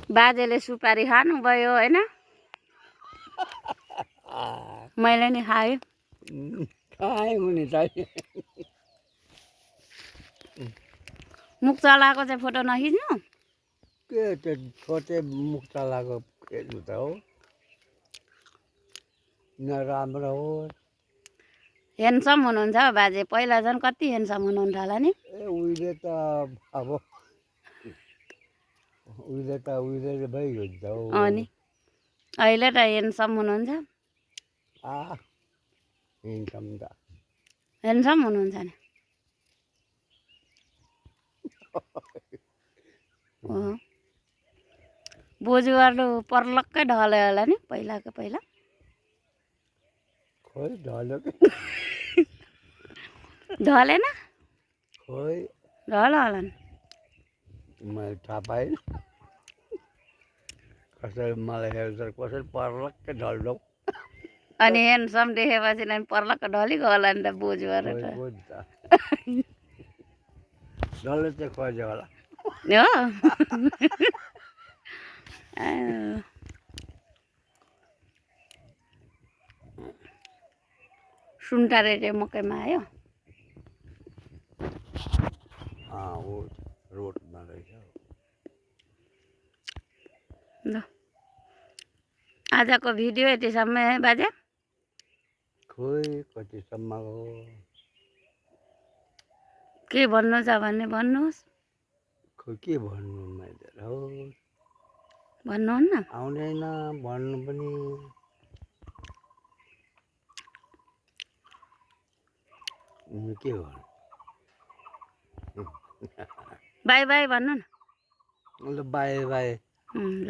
बाजेले सुपारी खानुभयो होइन मैले नि खाएँ मुख चलाएको चाहिँ फोटो नखिच्नु के त्यो छोटे मुख चलाएको खेल्नु त हो नराम्रो हो ह्यान्डसम हुनुहुन्छ हौ बाजे पहिला झन् कति ह्यान्डसम हुनुहुन्थ्यो होला नि ए उहिले त अब उहिले भइगयो त हौ अनि अहिले त ह्यान्डसम हुनुहुन्छ हिँड्छौँ त ह्यान्डसम हुनुहुन्छ नि बोजूहरू पर्लक्कै ढल्यो होला नि पहिलाको पहिला खोइ ढल्यो ढलेन खोइ ढल्यो होला नि मैले थाहा पाएन कसरी मलाई हेर्दा कसरी पर्लक्कै ढल्दो अनि ह्यान्डसम देखेपछि नि पर्लक्क ढलिगयो होला नि त बोजूहरू त डल्लै चाहिँ खोज्यो होला हो सुन्टारे चाहिँ मकैमा आयो रोडमा रहेछ ल आजको भिडियो यतिसम्म है बाजे खोइ कतिसम्मको हो के भन्नु छ भने भन्नुहोस् खोइ के भन्नु मैले हो भन्नुहुन्न आउँदैन भन्नु पनि के भन्नु बाई बाई भन्नु न ल बाई बाई ल